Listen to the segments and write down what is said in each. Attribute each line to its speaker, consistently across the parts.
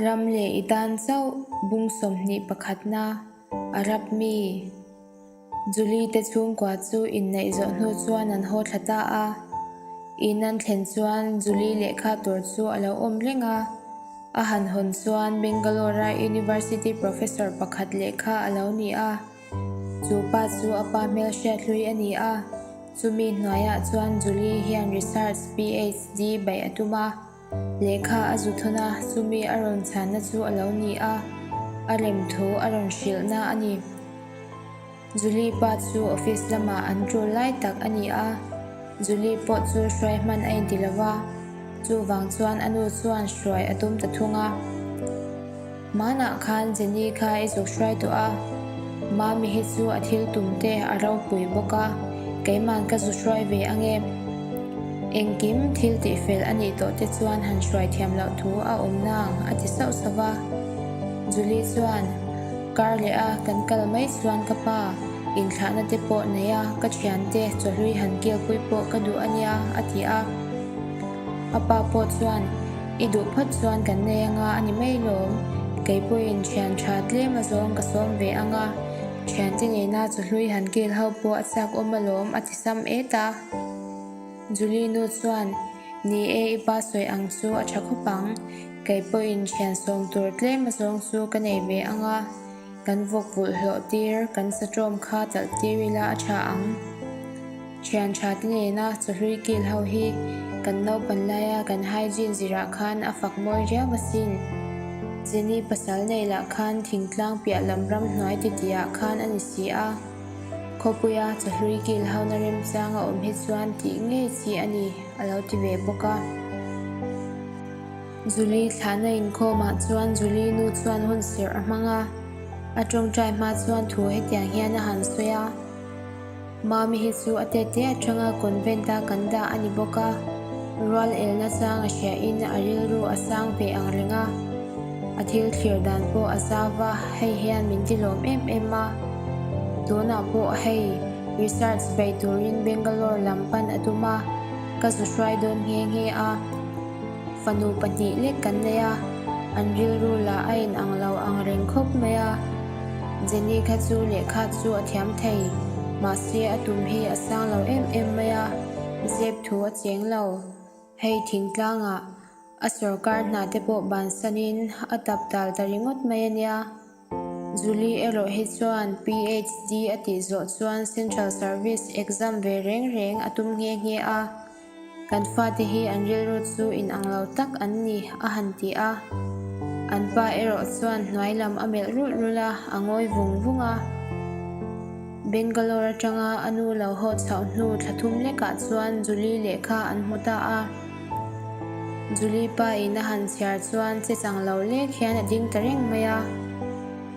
Speaker 1: Ka ram leh i tan chauh bung 21 pakhatna a rap mi. Julie te chhungkua chu inneih zawh hnu chuan an haw thla ta a. In an thlen chuan Julie lehkha tur chu a lo awm reng a. A han hawn chuan Bangalore-a University Professor pakhat lehkha a lo ni a. Chu pa chu a pa hmelhriat hlui a ni a. Chumi hnuaiah chuan Julie hian research PhD baih a tum a. Lehkha a zu thawn a, chumi a rawn chhanna chu a lo ni a, a rem thu a rawn hrilhna a ni. Julie pa chu office lamah an tul lai tak a ni a, Julie pawh chu hruai hman a inti lo va, chuvang chuan a nu chuan hruai a tum ta thung a. Hmanah khan Jenny kha i zuk hruai tawh a, Mami hi chu a thil tum te a ropui bawk a, keiman ka zu hruai ve ange. Engkim thil tih fel a nih tawh te chuan han hruai thiam loh thu a awm nang a ti sauh sauh a. Julie chuan, Kar leh a kan kal mai chuan ka pa inthlahna te pawh nei a, ka thiante chawhlui han kilpui pawh ka duh a nia a ti a. A pa pawh chuan, I duh phawt chuan kan nei anga a ni mai lawm. Kei pawhin thian tha tlem azawng ka sawm ve anga, thiante nena chawhlui han kil ho pawh a chak awm alawm a ti sam et a. Julie nu chuan, Ni e, i pa sawi ang chu a tha khawp ang. Kei pawhin thian sawm tur tlem azawng chu ka nei ve anga, Kan vawk vulh hlawh tir, kan satrawm kha talh tir ila a tha ang. Thian tha te nena chawhlui kil ho hi kan naupan laia kan hygiene zirah khan a fak mawi riau asin. Jenny pasal nei lah khan thingtlang piah lam ram hnuai titiah khan a ni si a. Khawpuia chawhlui kil hona remchang a awm hi chuan tih ngei chi a ni, a lo ti ve bawk a. Julie thlahna inkhawmah chuan Julie nu chuan hun serh a hmang a, a tawngtai hma chuan thu hetiang hian a han sawi a, Mami hi chu a tete atanga convent a kan dah a ni bawk a, rual elna chang a hriahin a rilru a sang ve ang reng a, a thil thlir dan pawh a zau va, hei hian min ti lawm em em a, tunah pawh hei research bei turin Bangalore lam pan a tum a, ka zu hruai dawn nghe nghe a. Fanu pahnih lek kan nei a, an rilru lah a in ang lo ang reng khawp mai a. Jenny kha chu lehkha chu a thiam thei, mahse a tum hi a sang lo em em mai a, zep thu a cheng lo. Hei thingtlangah a sorkar hna te pawh bansanin a tap dal ta ringawt mai a nia. Julie erawh hi chuan PhD a tih zawh chuan Central Service exam ve reng reng a tum nghe nghe a. Kan fate hi an rilru chu inang lo tak an ni, a han ti a. An pa erawh chuan hnuai lam a melh rulh rulh a, a ngawi vung vung a. Bangalore atanga a nu lo haw chhoh hnu thla thum lekah chuan Julie lehkha an hmu ta a. Julie pa in a han chhiar chuan che chang lo lek hian a ding ta reng mai a.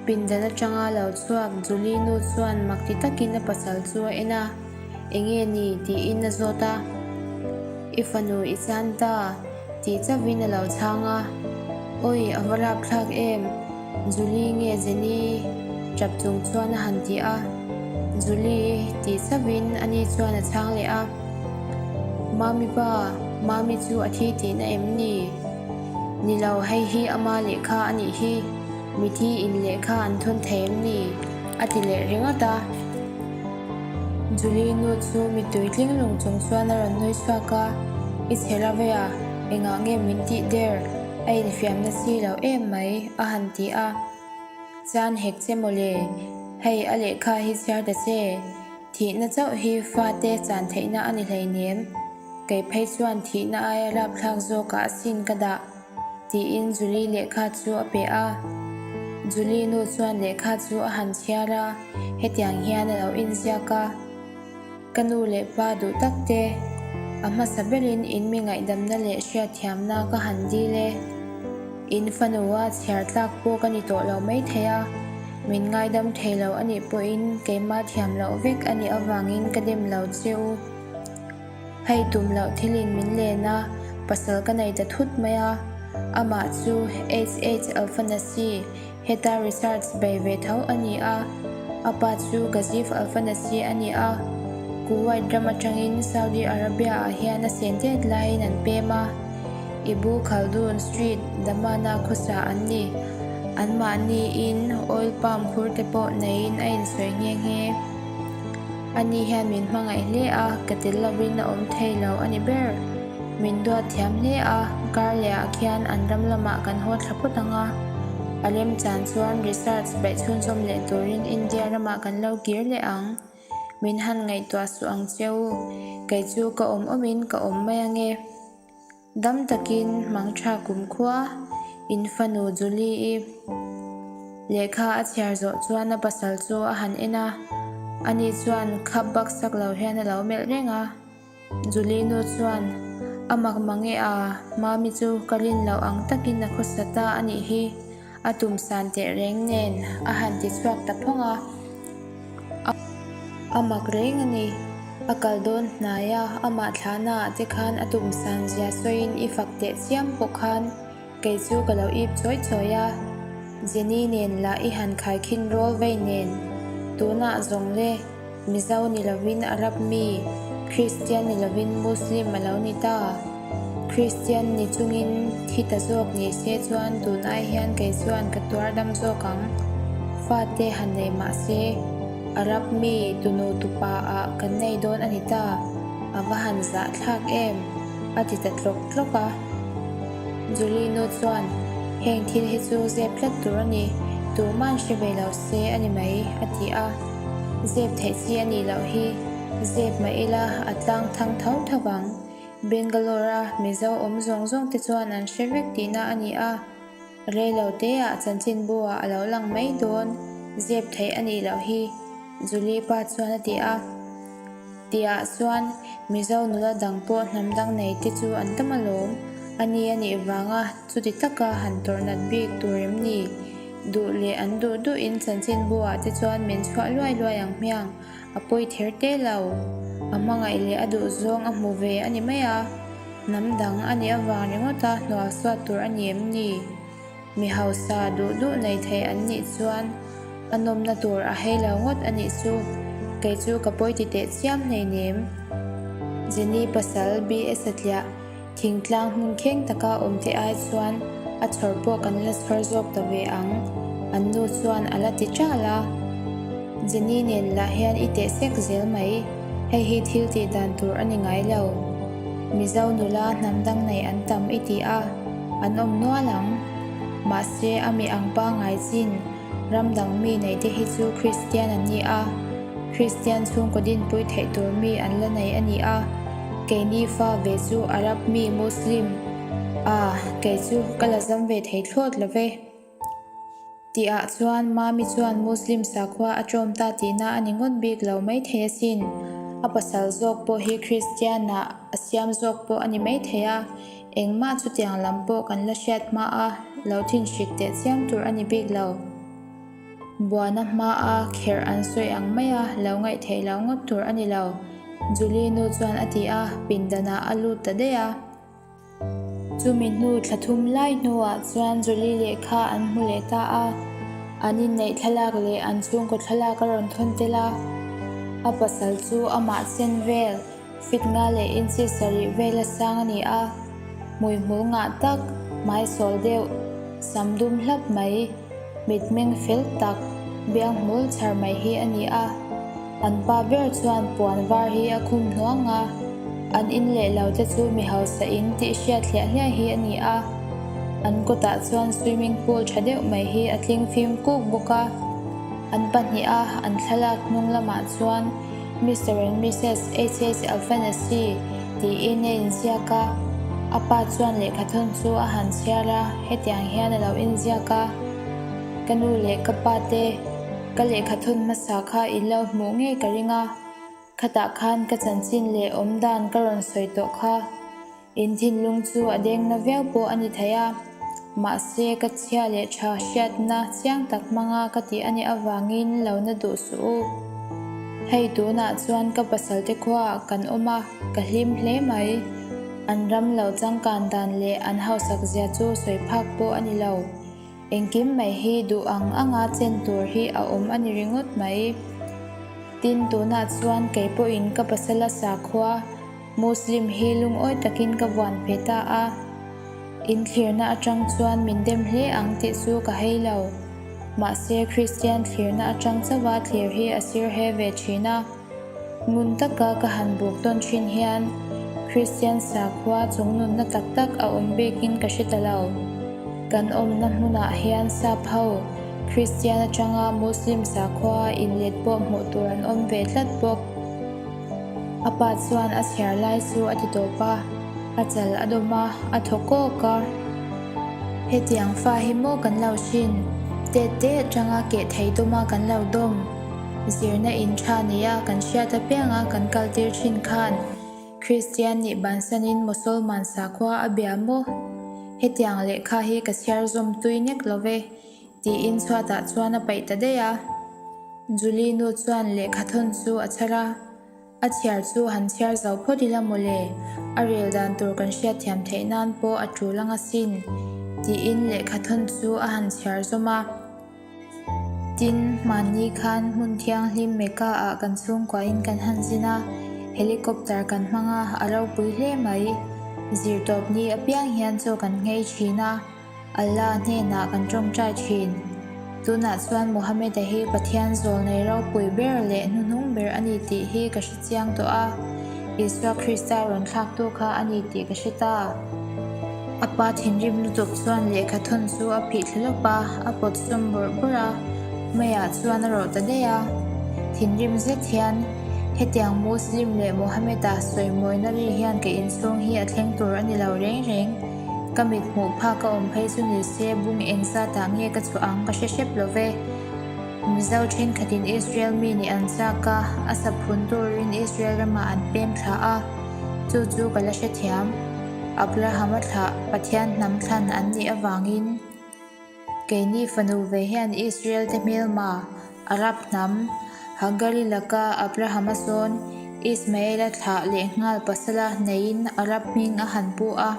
Speaker 1: Pindan atanga lo chhuak Julie nu chuan mak ti takin a pasal chu a en a. Enge ni? tiin a zawt a. I fanu i chan ta, tih chauhin a lo chhang a. Awi, a va rapthlak em? Julie nge Jenny? Tap chung chuan a han ti a. Julie, tih chauhin ani chuan a chhang leh a. Mami pa, Mami chu a thi tihna em ni? Ni lo, hei hi ama lehkha a nih hi. Mithi in lehkha an thawn thei em ni? A ti leh ringawt a. Julie nu chu mittui tling lung chung chuan a rawn nui chhuak a, I chhe lo ve a, engah nge min tih der? A infiamna si lo em mai, a han ti a. Chuan hek che mawle, hei a lehkha hi chhiar ta che, thihna chauh hi fate chan theihna a ni hleinem, kei phei chuan thihna aia rapthlak zawkah sin ka dah. Tiin Julie lehkha chu a pe a. Julie nu chuan lehkha chu a han chhiar a, hetiang hian a lo inziak a, Ka nu leh pa duh tak te, a hmasa berin in mi ngaihdamna leh hriatthiamna ka han dil e. In fanua chhiar tlak pawh ka ni tawh lo maithei a, min ngaidam thei lo a nih pawhin keimah thiam loh vek a nih avangin ka dem lo che u. Hei tum loh thilin min len a, pasal ka nei ta thut mai a. Amah chu HH Alfanasi, heta research bei ve tho a ni a. A pa chu Gazif Alfanasi a ni a. Kuwait ram atangin Saudi Arabia ah hian a sen tet laiin an pem a. Ibu Khaldun Street, Damana khawsa an ni. Anmahniin oil palm khur te pawh neiin a insawi nghe nghe. Ani hian min hmangaih hle a, ka tel lovin a awm thei lo a ni ber. Min duat thiam hle a, kar lehah khian an ram lamah kan haw thla phawt ang a. A lemchan chuan research paih chhunzawm leh turin India ramah kan lo kir leh ang. Min han ngaihtuah suh ang che u, kei chu ka awm awmin ka awm mai ange. Dam takin hmang tha kumkhua in fanu Julie-i lehkha a chhiar zawh chuan a pasal chu a han en a, ani chuan khap bak sak lo hian a lo melh reng a. Julie nu chuan, A mak mang e a, Mami chu ka rin loh ang takin a khawsa ta a nih hi, a tum san teh reng nen a han ti chhuak ta phawng a. A mak reng a ni. A kal dawn hnai a, amah thlahna ah te khan a tum san zia sawiin i fak teh chiam pawh khan kei chu ka lo ip chawi chawi a. Jenny nen lah i han khaikhin rawl vei nen. Tunah zawng le, Mizo ni lovin Arab mi, Kristian ni lovin Muslim a lo ni ta. Kristian ni chungin thi ta zawk ni se chuan tun ai hian kei chuan ka tuar dam zawk ang. Fate han nei mah se, Arab mi tunu tupa ah kan nei dawn a ni ta, a va han zah thlak em? a ti ta tlawk tlawk a. Julie nu chuan, Heng thil hi chu zep tlat tur a ni, tuman hre ve lo se a ni mai, a ti a. Zep theih chi a nih loh hi, zep mah ila a tlang thang tho tho vang. Bangalore-a Mizo awm zawng zawng te chuan an hre vek tihna a ni a. Reilo teah chanchinbu-ah a lo lang mai dawn, zep theih a nih loh hi, Julie pa chuan a ti a. Tihah chuan Mizo nula dang pawh hnam dang nei te chu an tam alawm. A ni a nih vanga chuti taka han tawrh nat bik tur em ni? Duh leh an duh duhin chanchinbu-ah te chuan min chhuah luai luai ang hmiang. A pawi ther te lo. A hmangaih leh a duh zawng a hmu ve a ni mai a. Hnam dang a nih avang ringawt a hnual suat tur a ni em ni? Mi hausa duh duh nei thei an nih chuan a nawmna tur a hei lo ngawt a nih chu. Kei chu ka pawi ti teh chiam hleinem. Jenny pasal BS a tliah. Thingtlang hmun kheng taka awm te ai chuan a chhawr pawh kan la chhawr zawk ta ve ang, an nu chuan a la ti ṭal a. Jenny nen lah hian i teh sek zel mai, hei hi thil tih dan tur a ni ngai lo. Mizo nula hnam dang nei an tam i ti a, an awm nual ang. Mahse a mi ang pangngai chin ram dang mi nei te hi chu Kristian an ni a, Kristian chhungkaw dinpui theih tur mi an la nei a ni a. Keini fa ve chu Arab mi Muslim a, kei chu ka la zam ve thei thlawt lo ve. Tihah chuan Mami chuan Muslim sakhua a ṭawm ta tihna a ni ngawt bik lo maithei asin. A pasal zawk pawh hi Kristian ah a siam zawk pawh a ni maithei a, engmah chutiang lam pawh kan la hriat hma a lo thinhrik teh chiam tur a ni bik lo. Buana hmaa kherh an sawi ang maia lo ngaih theih loh ngawt tur a ni lo, Julie nu chuan a ti a, pindanah a lut ta daih a. Chumi hnu thla thum lai hnuah chuan Julie lehkha an hmu leh ta a, an inneih thlalak leh an chhungkaw thlalak a rawn thawn tel a. A pasal chu amah chen vel Fit nga leh inchi sarih vela sang a ni a, hmuihmul ngah tak, hmaisawl deuh, sam dum hlap mai, mitmeng fel tak, biang hmul chhar mai hi a ni a. An pa ber chuan puan var hi a khum hnuang a, an in leh lo te chu mi hausa in tih hriat hliah hliah hi a ni a. An kawtah chuan swimming pool tha deuh mai hi a tling fim kuk bawk a. An pahniha an thlalak hnung lamah chuan Mister and Missus HS Alfanasi tiin a inziak a, a pa chuan lehkhathawn chu a han chhiar a, hetiang hian a lo inziak a, Ka nu leh ka pa te, ka lehkhathawn hmasa kha in lo hmuh ngei ka ring a, khatah khan ka chanchin leh awmdan ka rawn sawi tawh kha. In thinlung chu a deng na viau pawh a ni thei a, mahse ka chhia leh tha hriatna chiang tak hmanga ka tih a nih avangin lo na duh suh u. Hei tunah chuan ka pasalte khuaah kan awm a, ka hlim hle mai. An ram lo changkan dan leh an hausak zia chu sawi phak pawh a ni lo. Engkim mai hi duh ang anga chen tur hi a awm a ni ringawt mai. Tin, tunah chuan kei pawhin ka pasala sakhua, Muslim hi lungawi takin ka vuan ve ta a. In thlirna atang chuan min dem hle ang tih chu ka hei lo. Mahse, Kristian thlirna atang chauha thlir hi a sir he ve thin a. Ngun taka ka han buk tawn thin hian Kristian sakhua chungnunna tak tak a awm bikin ka hre ta lo. Kan awmna hmunah hian sap ho Kristian atanga Muslim sakhua inlet pawh hmuh tur an awm ve tlat bawk. A pa chuan a chhiar lai chu a ti tawp a, a chal a dawm a, a thaw kawk a. Hetiang fa hi maw kan lo hrin, tet te atanga keh thei dawma kan lo dawm. Zirna in tha nia kan hriat apianga kan kal tir thin khan Kristian nih bansanin Mosolman sakhua a bia maw? Hetiang lehkha hi ka chhiar zawm tui nek lo ve, tiin chhuatah chuan a paih ta daih a. Julie nu chuan lehkha thawn chu a chhar a, a chhiar chu han chhiar zo phawt ila mawle, a rel dan tur kan hriatthiam theih nan pawh a tul anga sin, tiin lehkha thawn chu a han chhiar zawm a. Tin, hmanni khan hmun thianghlim Mecca ah kan chhungkuain kan han zin a, helicopter kan hmang a, a ropui hle mai. Zirtawpni apiang hian chaw kan nghei thin a, Allah hnenah kan tawngtai thin. Tunah chuan Mohammed-a hi Pathian zawlnei ropui ber leh hnuhnung ber a ni tih hi ka hre chiang tawh a, Isua Krista rawn thlaktu kha a ni tih ka hre ta. A pa thinrim lutuk chuan lehkha thawn chu a phih thla lawp a, a pawt sawm bawrh bawrh a, meiah chuan a rawh ta daih a. Thinrim zet hian hetiang Muslim leh Mohammed-a sawimawina ri hian ka inchhung hi a thleng tur a ni lo reng reng. Ka mit hmuh phak a awm phei chu ni se bung eng zatah nge ka chhuah ang ka hre hrep lo ve. Mizo thenkhatin Israel mi nih an chak a, a saphun turin Israel ramah an pem thla a, chu chu ka la hrethiam. Abrahama thlah Pathian hnam thlan an nih avangin keini fanu ve hian Israel te hmelma, Arab hnam, Hagari laka Abrahama sawn Ismaela thlah lehnghal pasala neiin Arab hming a han pu a.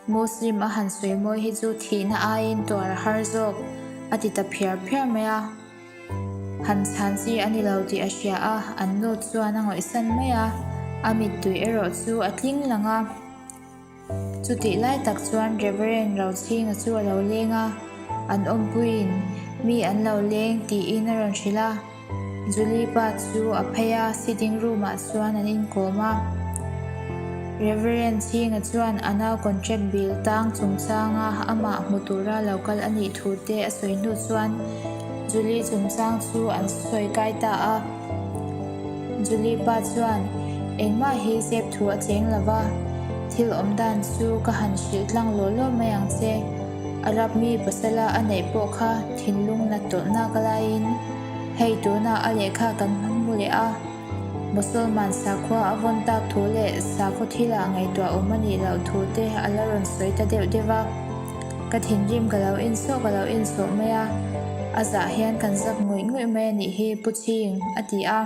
Speaker 1: Muslim a han sawi mawi hi chu thihna aiin tuar a har zawk, a ti ta phiar phiar mai a. Han chhan chi a ni lo tih a hria a, an nu chuan a ngawihsan mai a, a mittui erawh chu a tling lang a. Chutih lai tak chuan Reverend Rochhinga chu a lo leng a, an awmpuiin mi an lo leng tiin a rawn hrilh a. Julie pa chu a phei a, sitting room ah chuan an inkawm a. Reverend Chhinga chuan a nau contract bill tang chungchanga amah hmu tura lo kal a nih thu te a sawi hnu chuan Julie chungchang chu an sawi kai ta a. Julie pa chuan, Engmah hi zep thu a cheng lo va, thil awm dan chu ka han hrilh tlang law law mai ang che. Arab mi pasala a neih pawh kha thinlung nat tawlhna ka laiin hei tunah a lehkha kan hmu leh a, Mosolman sakhua a vawn tak thu leh sakhaw thilah ngaihtuah awm a nih loh thu te a la rawn sawi ta deuh deuh a. Ka thinrim ka lo insawh ka lo insawh mai a, a zah hian kan zak ngawih ngawih mai a nih hi Pu Chhing, a ti a.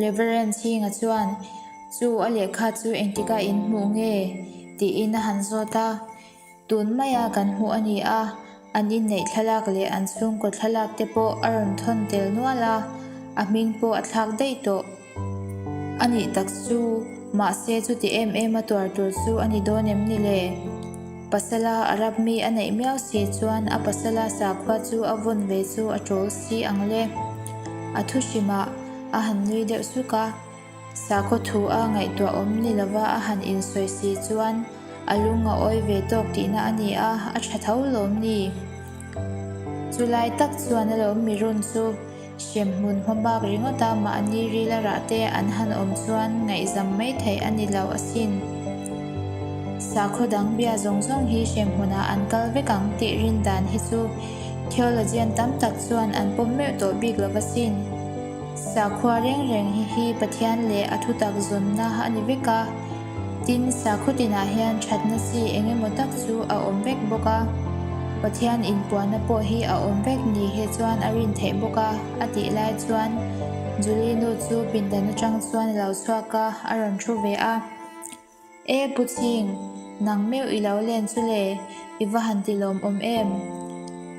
Speaker 1: Reverend Chhinga chuan, Chu a lehkha chu engtikah in hmuh nge? tiin a han zawt a. Tun maia kan hmuh a ni a, an inneih thlalak leh an chhungkaw thlalak te pawh a rawn thawn tel nual a, a hming pawh a thlak daih tawh. A nih tak chu, mahse chuti em em a tuar tur chu a ni dawn em ni le? Pasala Arab mi a neih miau si chuan a pasala sakhua chu a vawn ve chu a ṭawl si ang le. A thu hrimah a han nui deuh suk a, sakhaw thu a ngaihtuah awm ni lova a han insawi si chuan a lung a awi ve tawk tihna a ni a, a ṭha tho lawm ni. Chulai tak chuan a lo mirun chu. Hremhmun hma bak ringawt a mahni ril a rah te an han awm chuan ngaihzam mai theih a ni lo asin. Sakhaw dang bia zawng zawng hi hremhmunah an kal vek ang tih rin dan hi chu theologian tam tak chuan an pawm meuh tawh bik lo asin. Sakhua reng reng hi hi Pathian leh a thutak zawnna a ni vek a. Tin, sakhaw tinah hian thatna chi eng emaw tak chu a awm vek bawk a, Pathian inpuanna pawh hi a awm vek ni he chuan a rin theih bawk a, a tih lai chuan Julie nu chu pindan atang chuan a lo chhuak a, a rawn thu ve a. E Pu Chhing, nang meuh i lo len chu le, i va han ti lawmawm em?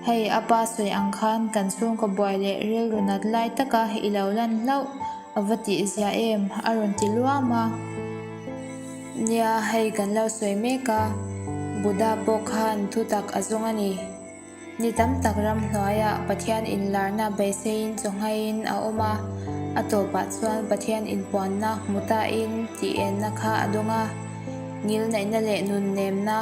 Speaker 1: Hei a pa sawi ang khan kan chhungkaw buai leh rilru nat lai taka i lo lan hlauh. A va tih zia em? A rawn ti luam a. Nia, hei kan lo sawi mek a, Buddha pawh khan thutak a zawng a ni. Ni tam tak ramhnuaiah Pathian inlarna beiseiin chawngaiin a awm a, a tawpah chuan Pathian inpuanna hmu tain tih enna kha a dawng a, ngilneihna leh nunnemna,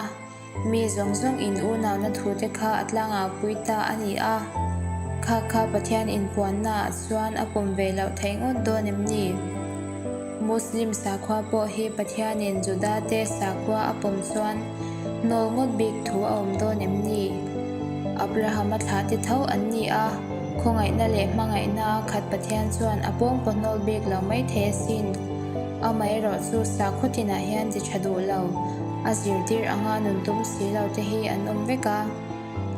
Speaker 1: Mi zawng zawng in unauna thu te kha a tlangah pui ta a ni a, kha kha Pathian inpuanna ah chuan a pawm ve loh theih ngawt dawn em ni? Muslim sakhua pawh hi Pathianin Juda te sakhua a pawm chuan hnawl ngawt bik thu a awm dawn em ni? Abraham-a thlah te tho an ni a, khawngaihna leh hmangaihna a khat Pathian chuan a pawngpaw hnawl bik lo mai thei asin. Amaherawh chu sakhaw tinah hian ti tha duh lo, a zirtir anga nun tum si lo te hi an awm vek a,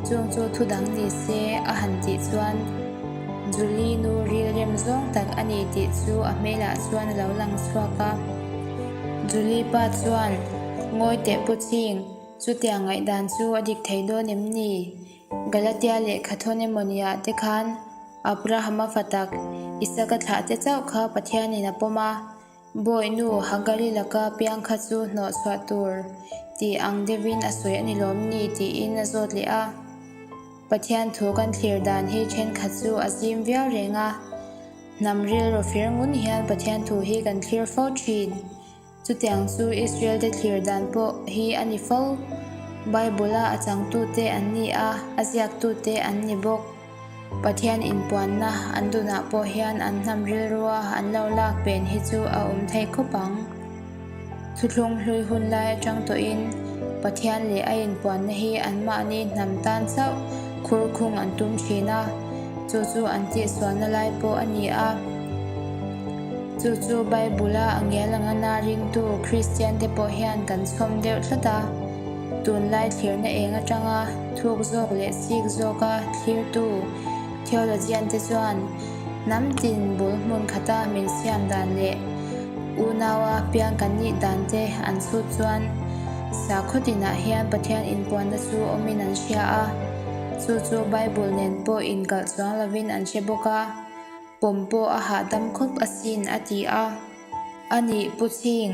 Speaker 1: chung chu thu dang ni se a han tih chuan Julie nu rilrem zawng tak a ni tih chu a hmelah chuan a lo lang chhuak a. Julie pa chuan, Ngawi teh Pu Ching, chutiang ngaihdan chu a dik thei dawn em ni? Galatia lehkha thawn emaw niah te khan Abrahama fa tak, Isaka thlah te chauh kha Pathianin a pawm a, Bawi nu Hagari laka piang kha chu hnawh chhuah tur tih ang deuhin a sawi a ni lawm ni tiin a zawt leh a. Pathian thu kan thlir dan hi thenkhat chu a zim viau reng a, hnam rilru fir ngun hian Pathian thu hi kan thlir fo thin. Chutiang chu Israel te thlir dan pawh hi a ni fo. Bible-a a changtute an ni a, a ziaktute an ni bawk. Pathian inpuanna an dunah pawh hian an hnam rilrua an lo lak pen hi chu a awm thei khawp ang. Thuthlung hlui hun lai atang tawhin Pathian leh a inpuanna hi anmahni hnam tan chauh khur khung an tum thin a, chu chu an tihsualna lai pawh a ni a. Chu chu Bible-a a ngial anga na ringtu Kristiante pawh hian kan chhawm deuh tlat a. Tunlai thlirna eng atanga thuk zawk leh chik zawka thlirtu theologian-te chuan hnam tin bul hmun khata min siam dan leh unaua piang kan nih dan te an chhut chuan sakhaw tinah hian Pathian inpuanna chu awmin an hria a, chu chu Bible nen pawh inkalh chuang lovin an hre bawk a. Pawm pawh a hahdam khawp asin a ti a. A nih Pu Chhing,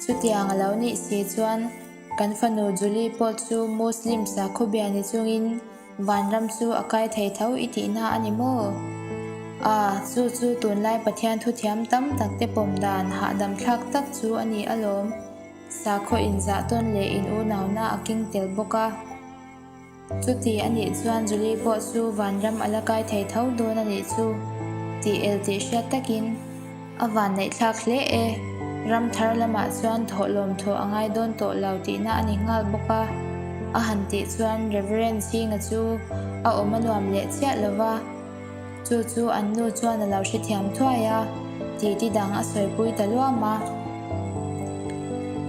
Speaker 1: chutiang a lo nih si chuan kan fanu Julie pawh chu Muslim sakhaw bia ni chungin vanram chu a kai thei tho i tihna a ni maw? A, chu chu tunlai Pathian thuthiam tam tak te pawm dan hahdam thlak tak chu a ni alawm. Sakhaw inzah tawn leh in unauna a keng tel bawk a. Chuti a nih chuan Julie pawh chu vanram a la kai thei tho dawn a nih chu tih el tih hriat takin a van neihthlak hle e. Ram thar lamah chuan thawhlawm thawh a ngai dawn tawh lo tihna a ni nghal bawk a. A han tih chuan Reverend Chhinga chu a awm a nuam leh chiah lo va. Chu chu an nu chuan a lo hrethiam thuai a, titi dang a sawipui ta luam a.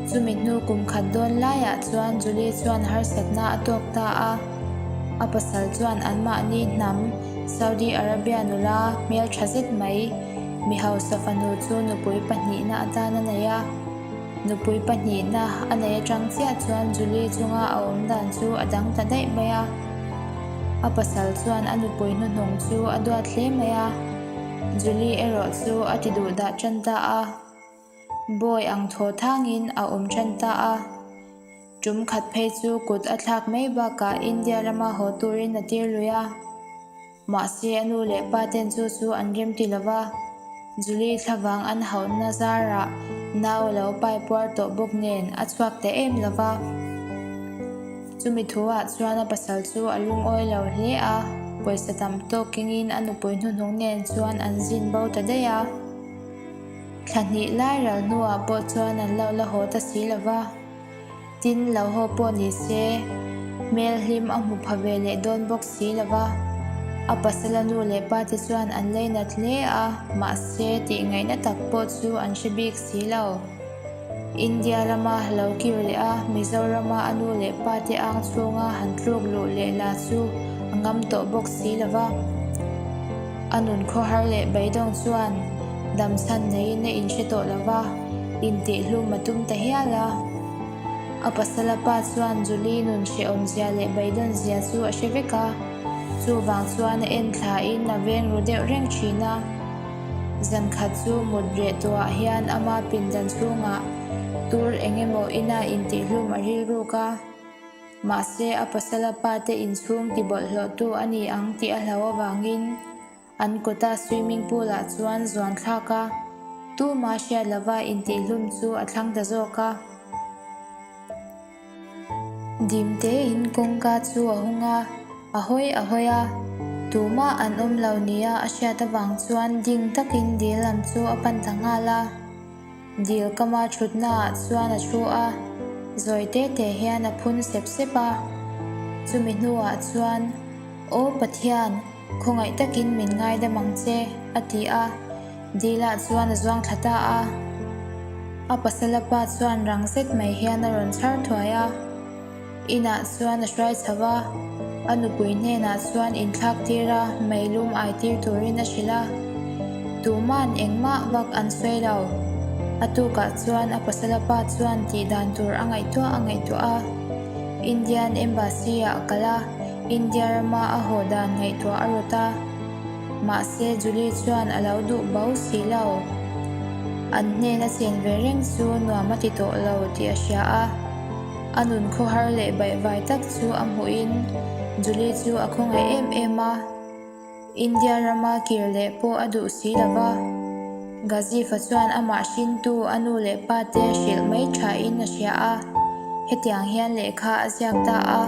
Speaker 1: Chumi hnu kum khat dawn laiah chuan Julie chuan harsatna a tawk ta a. A pasal chuan anmahni hnam Saudi Arabia nula hmel tha zet mai mi hausa fanu chu nupui pahnihna atan a nei a. Nupui pahnihna a nei atang chiah chuan Julie chunga a awm dan chu a dang ta daih mai a. A pasal chuan a nupui hnuhnung chu a duat hle mai a, Julie erawh chu a ti duh dah tan ta a. Bawi ang thaw thangin a awm tan ta a. Tum khat phei chu kut a thlak mai bakah India rama haw turin a tir lui a. Mahse a nu leh pa ten chu chu an rem ti lo va, Julie thlavang an hauhna zarah nau a lo pai puar tawh bawk nen a chhuak ta em lo va. Chumi thuah chuan a pasal chu a lungawi lo hle a, pawisa tam tawk kengin a nupui hnuhnung nen chuan an zin bo ta daih a. Thla hnih lai ral hnuah pawh chuan an lo la haw ta si lo va. Tin, lo haw pawh ni se, hmel hlim a hmu pha ve leh dawn bawk si lo va. A pasala nu leh pa te chuan an leinat hle a, mahse tih ngaihna tak pawh chu an hre bik si lo. India rama lo kir leh a, Mizorama a nu leh pa te ang chhunga han tluk luh leh la chu a ngam tawh bawk si lo va. A nun khawhar leh beidawng chuan damchhan neiin a inhre tawh lo va, intihhlum a tum ta hial a. A pasala pa chuan Julie nun hrehawmzia leh beidawnzia chu a hre vek a, chuvang chuan a en thlain a veng ru deuh reng thin a. Zan khat chu mut reh tawhah hian ama pindan chhungah. Tur engemaw ina intihhlum a rilruk a, mahse a pasala pa te inchhung tibawlhhlawhtu a ni ang tih a hlau avangin an kawta swimming pool ah chuan zuan thlak a, tuma hriat lova intihhlum chu a thlang ta zawk a. Dim tein kawngka chu a hung a, a hawi a hawi a, tumah an awm lo nia a hriat avang chuan ding takin dil lam chu a pan ta nghal a. Dil kama thutnaah chuan a thu a, zawi te te hian a phun sep sep a. Chumi hnuah chuan, Aw Pathian, khawngaih takin min ngaidam ang che, a ti a. Dilah chuan a zuang thla ta a. A pasala pa chuan rang zet mai hian a rawn chhar thuai a. Inah chuan a hruai chho a, a nupui hnenah chuan inthlak tir a, meilum ai tir turin a hrilh a. Tuma'n engmah vak an sawi lo. A tukah chuan a pasala pa chuan tih dan tur a ngaihtuah a ngaihtuah a. Indian Embassy-ah a kal a, India rama a haw dan ngaihtuah a rawt a. Mahse Julie chuan a lo duh bo si lo. An hnena chen ve reng chu nuam a ti tawh lo tih a hria a. A nun khawhar leh baihvai tak chu a hmuhin Julie chu a khawngaih em em a. India rama kir leh pawh a duh si lo va. Ghazifa chuan amah hrintu a nu leh pa te hrilh mai thain a hria a, hetiang hian lehkha a ziak ta a.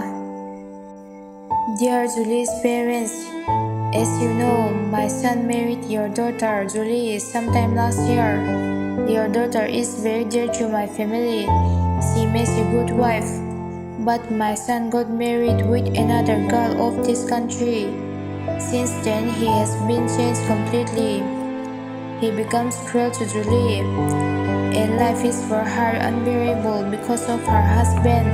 Speaker 1: Dear Julie's parents, as you know, my son married your daughter Julie sometime last year. Your daughter is very dear to my family. She makes a good wife. But my son got married with another girl of this country. Since then, he has been changed completely. He becomes cruel to Julie, and life is for her unbearable because of her husband.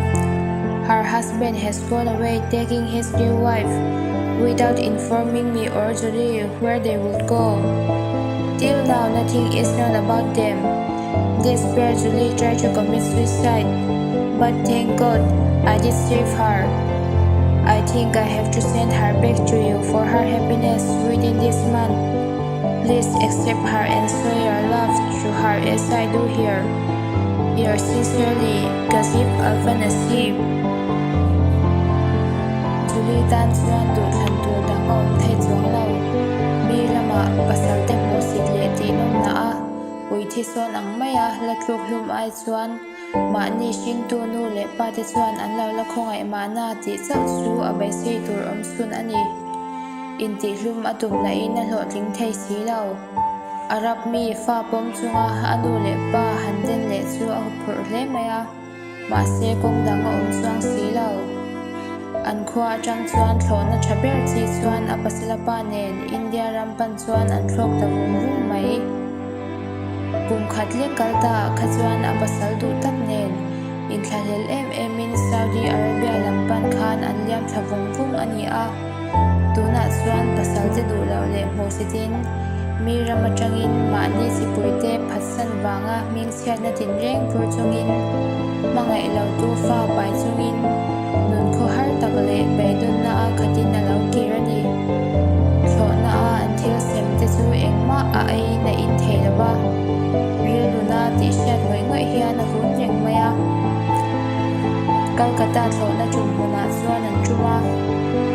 Speaker 1: Her husband has gone away taking his new wife without informing me or Julie where they would go. Till now, nothing is known about them. Desperate Julie tried to commit suicide, but thank God I did save her. I think I have to send her back to you for her happiness within this month. Please accept her and show your love to her as I do here. Yours sincerely, Gazip Alfanasib. Julie tan chuan duhthlan tur dang a awm thei chuang lo. Mi lamah pasal te hmuhsit leh tihnawmna a ui thi sawn ang maia la tluk hlum ai chuan mahni hringtu nu leh pa te chuan an lo la khawngaih mahna tih chauh chu a beisei tur awm chhun a ni. Intihhlum a tum lahin a hlawhtling thei si lo. Arab mi fa pawm chunga a nu leh pa han den leh chu a huphurh hle mai a, mahse kawng dang a awm chuang si lo. An khua atang chuan thlawhna tha ber chi chuan a pasala pa nen India ram pan chuan an thlawk ta vung vung mai. Kum khat lek kal ta ah kha chuan a pasal duh tak nen inthlahlel em emin Saudi Arabia lam pan khan an liam thla vung vung a ni a. Tunah chuan pasal te duh loh leh hmuhsitin mi ram atangin mahni chipuite phatsan vanga hmingchhiatna tinreng pur chungin hmangaih lo tu fa pai chungin nun khawhar tak leh beidawnna a khatin a lo kir a ni. Thlawhna a an thil sem te chu engmah a eiin a in thei lo va, rilruna tih hriat ngawih ngawih hian a hun reng mai a. Calcutta thlawhna tum hmunah chuan an tum a,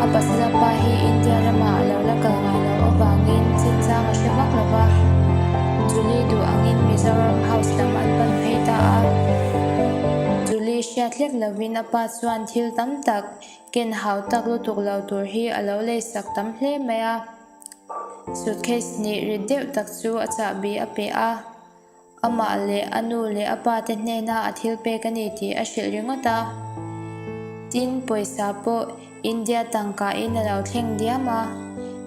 Speaker 1: a pasala pa hi India ramah a lo la kal ngai loh avangin chinchang a hre vak lo va, Julie duh angin Mizoram House lam an pan phei ta a. Julie hriat hlek lovin a pa chuan thil tam tak ken hau tak lutuk lo tur hi a lo leisak tam hle mai a. Suitcase nih rit deuh tak chu a chahbi a pe a. Amah leh a nu leh a pa te hnena a thil pek a ni tih a hrilh ringawt a. Tin, pawisa pawh India tangka in a lo thleng diam a,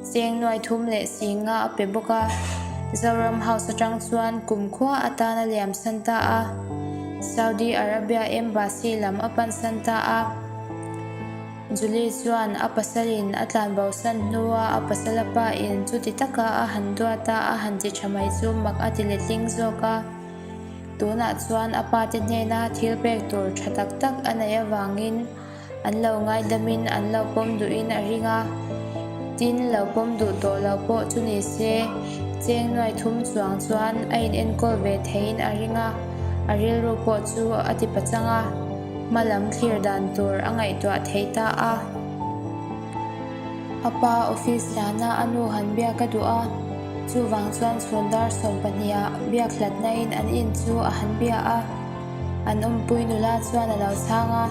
Speaker 1: cheng nuai thum leh singa a pe bawk a. Zoram House atang chuan kumkhua atan a liam san ta a, Saudi Arabia Embassy lam a pan san ta a. Julie chuan a pasalin a tlanbosan hnua a pasala pa in chuti taka a han duat a, a han ti tha mai chu mak a ti letling zawk a. Tunah chuan a pa te hnena thil pek tur tha tak tak a neih avangin an lo ngaidamin an lo pawm duhin a ring a. Tin, lo pawm duh tawh lo pawh chu ni se, cheng nuai thum chuang chuan a inenkawl ve theiin a ring a. A rilru pawh chu a ti pachang a, hma lam thlir dan tur a ngaihtuah thei ta a. A pa office hlana a nu han biak a duh a, chuvang chuan chhun dar sawmpahniha biak hlatnain an in chu a han bia a. An awmpui nula chuan a lo chhang a,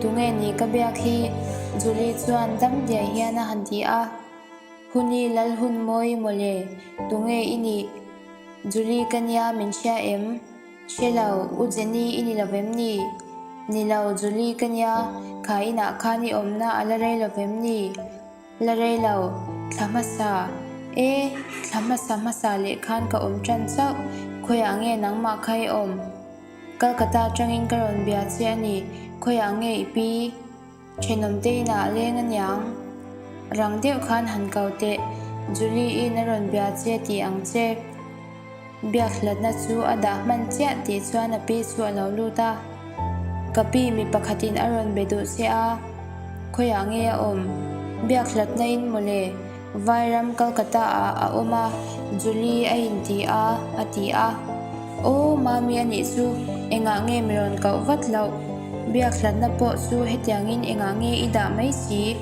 Speaker 1: Tunge ni ka biak hi? Julie chuan dam diai hian a han ti a. Huni lal hun mawi mawle, tunge i nih? Julie ka nia min hria em? Hre lo, U Jenny i ni lovem ni? Ni lo, Julie ka nia, kha inah khan i awmna a la rei lovem ni? La rei lo, thla hmasa. E, thla hmasa hmasa leh khan ka awm tan chauh, khawiah nge nangmah kha i awm? Calcutta atangin ka rawn bia che a ni, khawiah nge i pi? Thenawmte inah a leng aniang. Rang deuh khan han kau teh, Julie-in a rawn bia che tih ang che. Biak hlatna chu a dah hman chiah tih chuan a pi chu a lo lut a. Ka pi mi pakhatin a rawn be duh che a, khawiah nge a awm? Biak hlatna in mawle, Vairam Calcutta ah a awm a, Julie a inti a, a ti a. Aw, Mami a nih chu, engah nge mi rawn koh vat loh? Biak hlatna pawh chu hetiangin engah nge i dah mai si?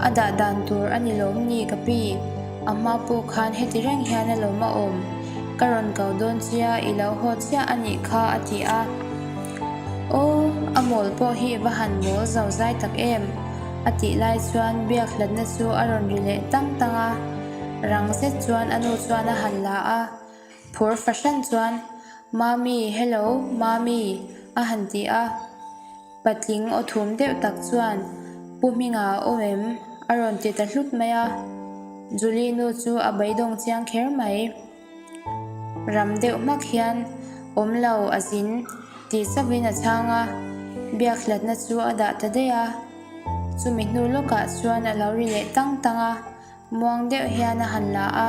Speaker 1: A dah dan tur a ni lawm ni ka pi? A hma pawh khan heti reng hian a lawm a awm. Ka rawn ko dawn chia, i lo haw chiah a nih kha a ti a. Aw, a mawl pawh hi va han mawl zo zai tak em? A tih lai chuan biak hlatna chu a rawn ri leh tang tang a. Rang zet chuan a nu chuan a han la a. Phur fahran chuan, Mami, hello, Mami, a han ti a. Patling aw thum deuh tak chuan, Pu Hminga a awm em? a rawn ti ta hlut mai a. Julie nu chu a beidawng chiang kher mai. Ram deuh hmak hian, Awm lo, a zin, tih chauhin a chhang a. Biak hlatna chu a dah ta daih a. Chumi hnu lawkah chuan a lo ri leh tang tang a. Muang deuh hian a han la a,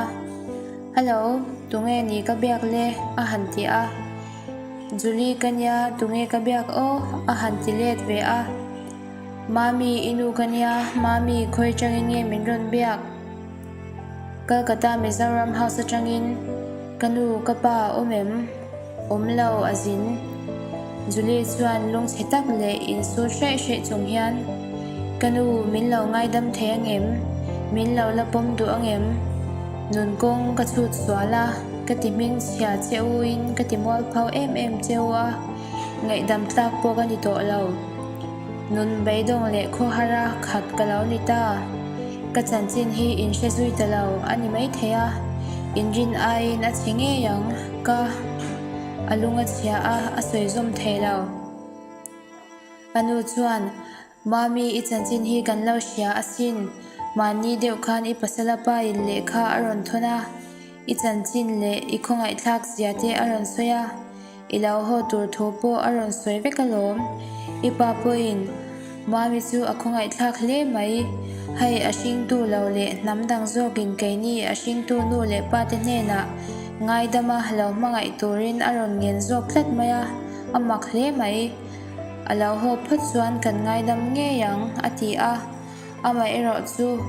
Speaker 1: Hello, tunge ni ka biak le? a han ti a. Julie ka nia, tunge ka biak aw? a han ti let ve a. Mami, i nu ka nia, Mami, khawi atangin nge min rawn biak? Calcutta Mizoram House atangin ka nu, ka pa a awm em? Awm lo, a zin. Julie chuan lungchhe tak leh insut hraih hraih chung hian, Ka nu, min lo ngaidam thei angem? Min lo la pawm duh angem? Nun kawng ka chhut sual a, ka ti hming chhia che u in ka ti mual phau em em che u a, ngaihdam tlak pawh ka ni tawh lo. Nun beidawng leh khawhara khat ka lo ni ta. Ka chanchin hi in hre zui ta lo a ni maithei a, inrin aiin a chhe ngei ang. Ka a lung a chhia a, a sawi zawm thei lo. A nu chuan, Mami, i chanchin hi kan lo hria asin. Mahni deuh khan i pasala pa in lehkha a rawn thawn a, i chanchin leh i khawngaihthlak zia te a rawn sawi a. I lo haw tur thu pawh a rawn sawi vek alawm. I pa pawhin Mami chu a khawngaihthlak hle mai. Hei a hringtu lo leh hnam dang zawkin keini a hringtu nu leh pa te hnenah ngaidama lo hmangaih turin a rawn ngen zawk tlat mai a, a mak hle mai. A lo haw phawt chuan kan ngaidam ngei ang, a ti a. Amaherawh chu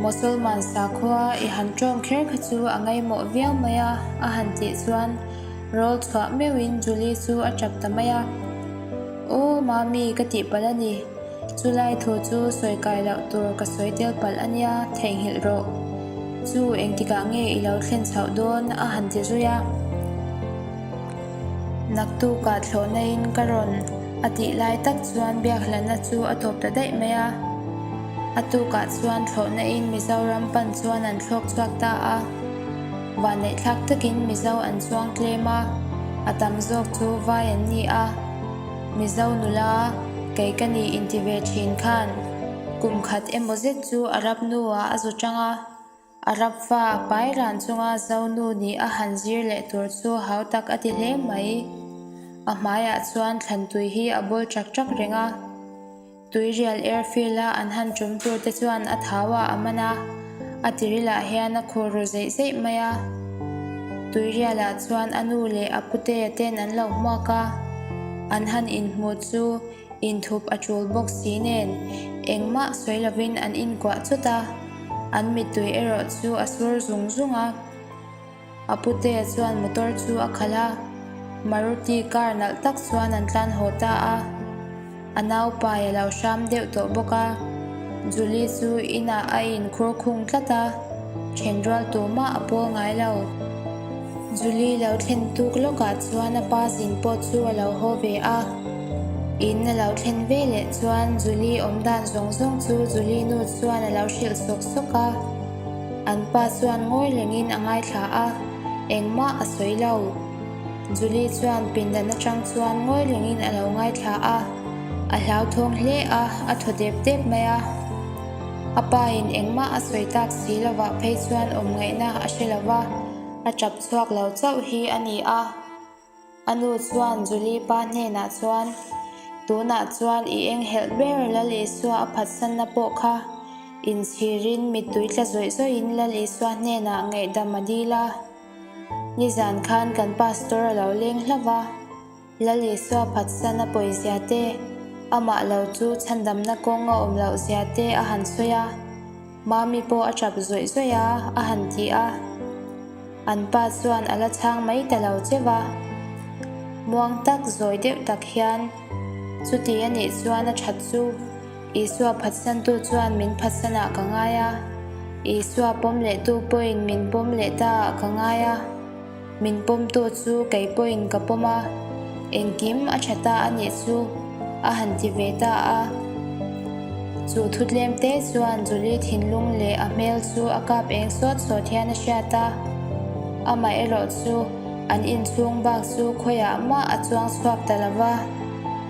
Speaker 1: Mosolman sakhua i han ṭawm kher kha chu a ngaimawh viau mai a, a han tih chuan rawl chhuah meuhin Julie chu a ṭap ta mai a. Aw Mami ka tih palh a ni, chulai thu chu sawi kai loh tur ka sawi tel palh a nia, theihnghilh rawh. Chu engtikah nge i lo thlen chhoh dawn a han ti zui a. Naktukah thlawhna in ka rawn a tih lai tak chuan biakhlana chu a tawp ta daih mai a. A tukah chuan thlawhna in Mizoram pan chuan an thlawk chhuak ta a. Vanneihthlak takin Mizo an chuang tlem a, a tam zawk chu vai an ni a. Mizo nula kei ka ni inti ve thin khan kum khat emaw zet chu Arab nuah a zu tang a. Arab fa a pai ran chunga Zonu nih a han zir leh tur chu hau tak a ti hle mai. A hmaiah chuan thlan tui hi a bawl ṭak ṭak reng a. Tuirial airfield a an han ṭum tur te chuan a thau ah a man a, a tirilah hian a khur ru zeih zeih mai a. Tuirialah chuan a nu leh a putea ten an lo hmuak a, an han inhmu chu Inthup a tul bawk si nen engmah sawi lovin an inkuah chawt a, an mittui erawh chu a sur zung zung a. A putea chuan motor chu a khalh a. Maruti car nalh tak chuan an tlan haw ta a. A naupai a lo hram deuh tawh bawk a, Julie chu inah a inkhur khung tlat a, then rual tumah a pawl ngai lo. Julie lo thlen tuk lawkah chuan a pa zin pawh chu a lo haw ve a. In a lo thlen ve leh chuan Julie awm dan zawng zawng chu Julie nu chuan a lo hrilh sawk sawk a. An pa chuan ngawi rengin a ngaithla a, engmah a sawi lo. Julie chuan pindan atang chuan ngawi rengin a lo ngaithla a, a hlauthawng hle a, a thaw dep dep mai a. A pain engmah a sawi tak si lovah phei chuan awm ngaihna a hre lo va, a tap chhuak lo chauh hi a ni a. A nu chuan Julie pa hnenah chuan, Tunah chuan i enghelh ber Lal Isua a phatsanna pawh kha inchhirin mittui tla zawih zawihin Lal Isua hnenah ngaihdam a dil a. Nizan khan kan pastor a lo leng hlauh va, Lal Isua phatsan a pawizia te, amah lo chu chhandamna kawng a awm loh zia te a han sawi a, Mami pawh a tap zawih zawih a, a han ti a. An pa chuan a la chhang mai ta lo che va. Muang tak zawi deuh tak hian, Chuti a nih chuan a that chu. Isua phatsantu chuan min phatsanah ka ngai a, Isua pawm lehtu pawhin min pawm leh taah ka ngai a, min pawmtu chu kei pawhin ka pawm a, engkim a tha ta a nih chu, a han ti ve ta a. Chu thutlem te chuan Julie thinlung leh a hmel chu a kap eng sawt sawt hian a hriat a, amaherawhchu an inchhung bak chu khawiah mah a chuang chhuak ta lo va.